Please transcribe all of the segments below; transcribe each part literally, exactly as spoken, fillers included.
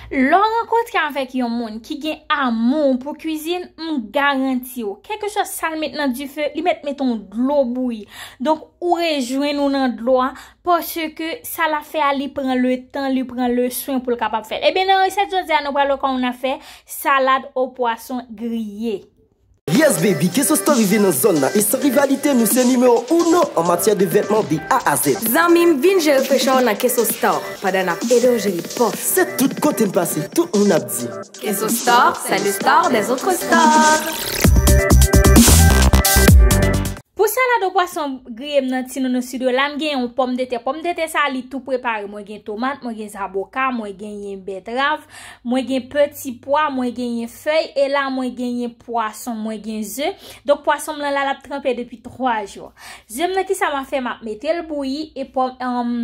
Lè w rankontre avèk yon moun ki gen amou pou kwizin, m garanti w, kèlkeswa sa l met nan dife, li mèt met yon dlo bouyi. Donk, ou rejwenn ou nan dlo a, paske sa l ap fè a, li pran letan, li pran leswen pou l kapab fè l. Ebyen, nan resèt jodi a, nou pral wè kòman n ap fè salad o pwason griye. Yes baby, Keso Store rive nan zòn nan e san rivalite nou se nimewo uno an matyè de vètman de A a Z. Zanmi m, vin jere frechè w nan Keso Store pandan n ap ede w jere pòch. Se tout kote n pase, tout moun ap di. Keso Store, c'est le store des autres stores. Pou salad o pwason griye m nan Ti Nounou Studio, la m gen yon pòmdetè. Pòmdetè sa a, li tou prepare. Mwen gen tomat, mwen gen zaboka, mwen genyen bètrav, mwen gen peti pwa, mwen genyen fèy, e la mwen genyen pwason, mwen gen ze. Donk pwason m lan la, l ap tranpe depi twa jou. Ze m nan, kisa m ap fè? M ap mete l bouyi e pòm, um,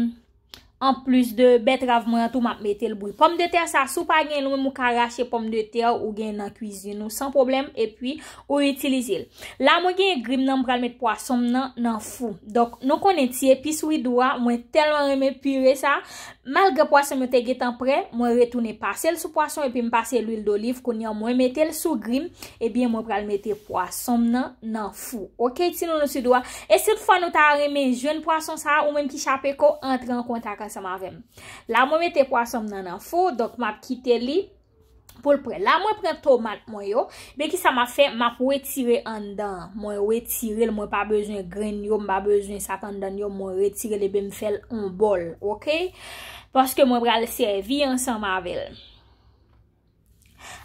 anplis de bètrav mwen an tou, m ap mete l bouyi. Pòmdetè sa, si w pa gen l, ou menm ou ka rache pòmdetè ou gen nan kwizin ou san pwoblèm, epi ou itilize l. La mwen gen gri m nan, m pral met pwason m nan nan fou. Donk, nou konnen ti epis Widoo a, mwen tèlman renmen pire sa. Malgre pwason m yo te gentan prè, mwen retounen pase l sou pwason epi m pase lwil doliv. Kounye a mwen mete l sou gri m, ebyen mwen pral mete pwason m nan nan fou. Oke, Ti Nounou Studio a. E si toutfwa nou ta renmen jwenn pwason sa a, ou menm ki chape ko, antre an kontak ansanm avè m. La mwen mete pwason m nan nan fou, donk m ap kite li pou l prè. La mwen pran tomat mwen yo, men kisa m ap fè? M ap retire anndan an. Mwen retire l, mwen pa bezwen grenn yo, m pa bezwen sa k anndan yo, mwen retire l epi m fè l on bòl, oke? Paske mwen pral sèvi ansanm avè l.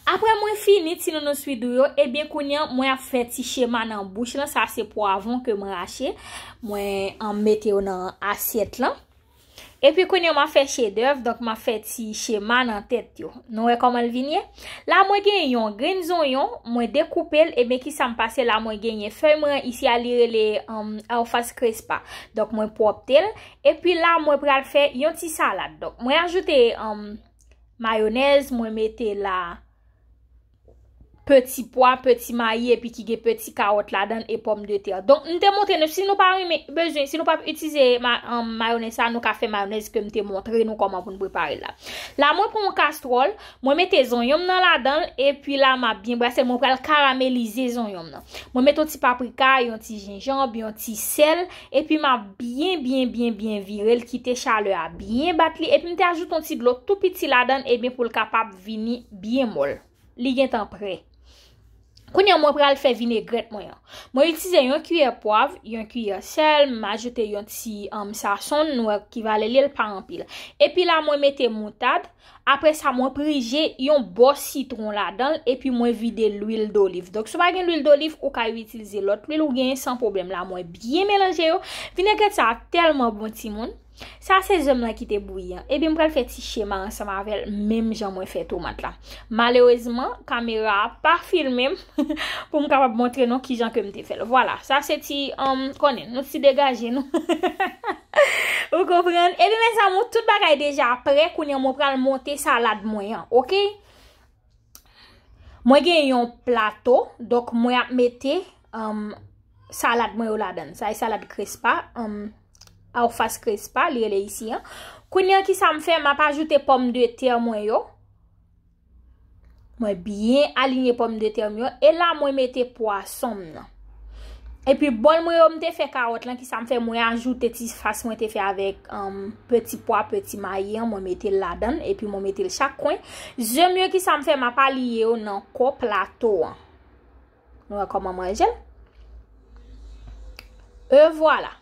Apre mwen fini Ti Nounou Swidou yo, ebyen kounye a mwen ap fè ti chema nan bouch lan, sa se pwavwon ke mwen rache, mwen, um, mete yo nan asyèt lan. Epi kounye a m ap fè chedèv, donk m ap fè ti chema nan tèt yo. Nou wè kòman l vin ye? La mwen gen yon grenn zonyon, mwen dekoupe l, ebyen kisa m pase la, mwen genyen fèy mwen isi a, li rele, um, Alphas Crespa. Donk mwen pwòpte l, epi la mwen pral fè yon ti salad. Donk mwen ajoute, um, mayonèz, mwen mete la peti pwa, peti mayi, epi ki gen peti kawòt ladan l e pòmdetè. Donk, m te montre nou, si nou pa renmen, bezwen, si nou p ap itilize ma-, um, mayonèz sa, nou ka fè mayonèz ke m te montre nou kòman pou n prepare l la. La, mwen pran yon kastwòl, mwen mete zonyon m nan ladan l, epi la, m ap byen brase l, mwen pral karamelize zonyon m nan. Mwen mete yon ti paprika, yon ti jenjanm, yon ti sèl, epi m ap byen, byen, byen, byen vire l, kite chalè a byen bat li, epi m te ajoute yon ti dlo tou piti ladan l, ebyen pou l kapab vini byen mòl. Li gentan prè. Kounye a mwen pral fè vinegrèt mwen an. Mwen itilize yon kiyè pwav, yon kiyè sèl, m ajoute yon ti, um, sazon, nou wè ki valè li, l pa anpil. Epi la mwen mete moutad, apre sa mwen prije yon bò sitwon ladan l, epi mwen vide lwil doliv. Donk si w pa gen lwil doliv, ou ka itilize lòt lwil ou genyen san pwoblèm. La mwen byen melanje yo. Vinegrèt sa a tèlman bon timoun. Sa se ze m lan ki te bouyi an. Ebyen m pral fè ti chema ansanm avè l, menm jan mwen fè tomat la. Malerezman, kamera a pa filme m pou m kapab montre nou kijan ke m te fè l. Vwala, sa se ti, um, konnen, nou ti degaje nou. Ou konprann? Ebyen mezanmi, tout bagay deja prè, kounye a mwen pral monte salad mwen an, oke? Mwen gen yon plato, donk mwen ap mete, um, salad mwen yo ladan l. Sa e salad Crespa, um, Alphas Crespa, li rele isi an. Kounye a kisa m fè? M ap ajoute pòmdetè mwen yo. Mwen byen alinye pòmdetè m yo. E la mwen mete pwason m nan. Epi bòl mwen yo m te fè kawòt lan, kisa m fè? Mwen ajoute ti fas mwen te fè avèk, um, peti pwa, peti mayi an, mwen mete l ladan l, epi mwen mete l chak kwen. Ze m yo kisa m fè? M ap aliye yo nan kò plato an. Nou wè kòman m ranje l? E vwala.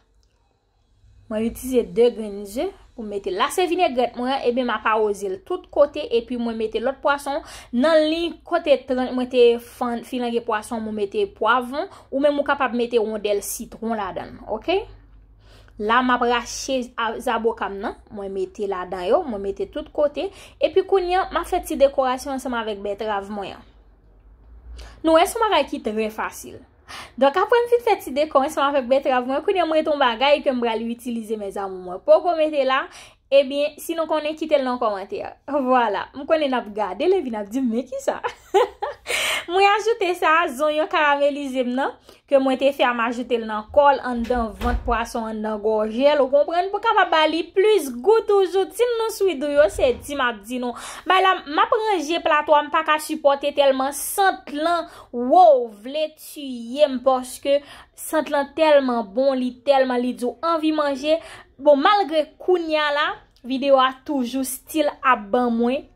Mwen itilize de grenn ze pou m mete. La se vinegrèt mwen an, ebyen m ap awoze l tout kote, epi mwen mete lòt pwason nan liy kote tran-, mwen te fan-, filange pwason, mwen mete pwavwon, ou menm ou kapab mete wondèl sitwon ladan l, oke? La m ap rache a-, zaboka m nan, mwen mete ladan yo, mwen mete tout kote, epi kounye a m ap fè ti dekorasyon ansanm avèk bètrav mwen an. Nou wè, se yon bagay ki trè fasil. Donk, apre m fin fè ti dekò ansanm avèk bètrav mwen, kounye a m rete yon bagay ke m pral itilize, mezanmi, mwen poko mete la. Ebyen, si nou konnen, kite l nan kòmantè. Vwala, m konnen n ap gade l epi n ap di m, "Men kisa?" Mwen ajoute sa, zonyon karamelize m nan, ke mwen te fè a, m ajoute l nan kò l, anndan vant pwason, anndan gòje l, ou konprann, pou kapab ba li plis gou toujou. Ti nounou Swidou yo, se di m ap di nou. Bay la, m ap ranje plato a, m pa ka sipòte tèlman sant lan, wow, vle tiye m, paske sant lan tèlman bon, li tèlman, li di w anvi manje. Bon, malgre kounya la, videyo a toujou still ap ban mwen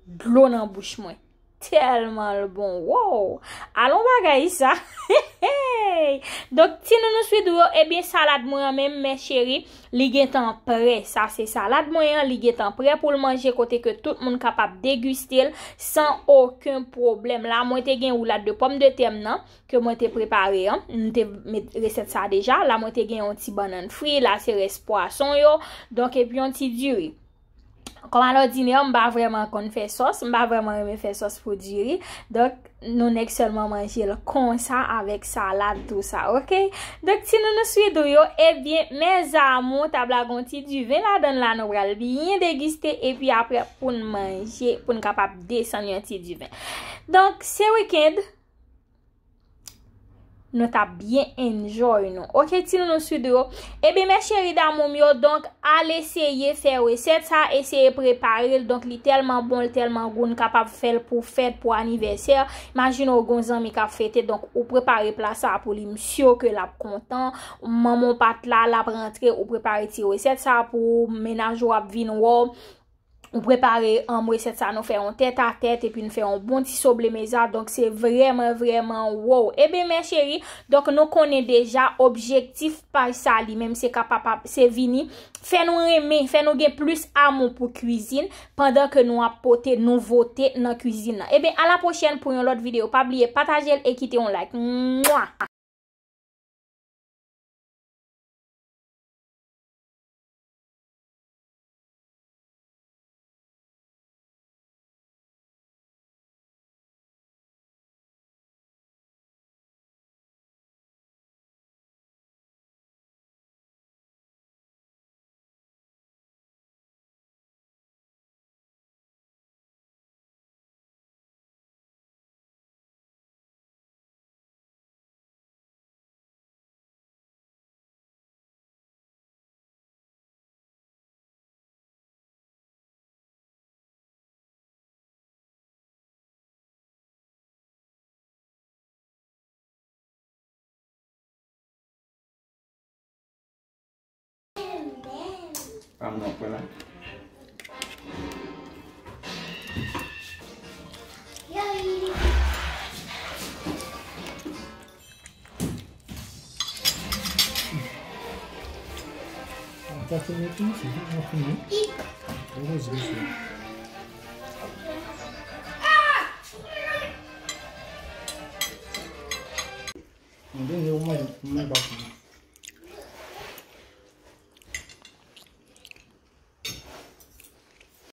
dlo nan bouch mwen. Tèlman l bon. Wow! Alon bagay sa. Donk, ti nounou Swidou yo, ebyen, salad mwen an menm, mè cheri, li gentan prè. Sa se salad mwen an, li gentan prè pou l manje, kote ke tout moun kapab degiste l san okenn pwoblèm. La, mwen te gen woulad de pòmdetè m nan, ke mwen te prepare an. M te met resèt sa deja. La, mwen te gen yon ti bannann fri. La, se rès pwason yo. Donk, epi yon ti diri. Kòm alòdinè, m pa vrèman konn fè sòs, m pa vrèman renmen fè sòs pou diri. Donk, nou nèk sèlman manje l konsa avèk salad, tou sa, oke? Donk, ti nounou Swidou yo, ebyen, mes amours, tab la gon ti diven ladan l la, nou pral byen degiste, epi apre, pou n manje, pou n kapab desann yon ti diven. Donk, se wikenn, nou t ap byen enjoy nou. Oke, ti nounou Swidou yo. Ebyen, mè cheri damou m yo, donk, al eseye fè resèt sa, eseye prepare l. Donk, li tèlman bon, li tèlman gou, n kapab fè l pou fèt, pou anivèsè. Imajine w gon zanmi k ap fete, donk, ou prepare pla sa pou li, m si ke l ap kontan. Manman w pa t la, l ap rantre, ou prepare ti resèt sa pou mennaj ou ap vin wè w. Ou prepare, um, resèt sa, nou fè yon tèt a tèt, epi nou fè yon bon ti soblemeza. Donk, se vrèman, vrèman wow. Ebyen, mè cheri, donk, nou konnen deja objektif paj sa li menm, se kapab, se vini fè nou renmen, fè nou gen plis amou pou kwizin, pandan ke nou ap pote nouvote nan kwizin nan. Ebyen, a la pwochèn pou yon lòt videyo. Pa bliye pataje l e kite yon like. Mwa! Pa m nan pwen la. Sa fini tou, se fini, fini. Bon, bon, bon. Mwen vini, mwen, mwen pa fini.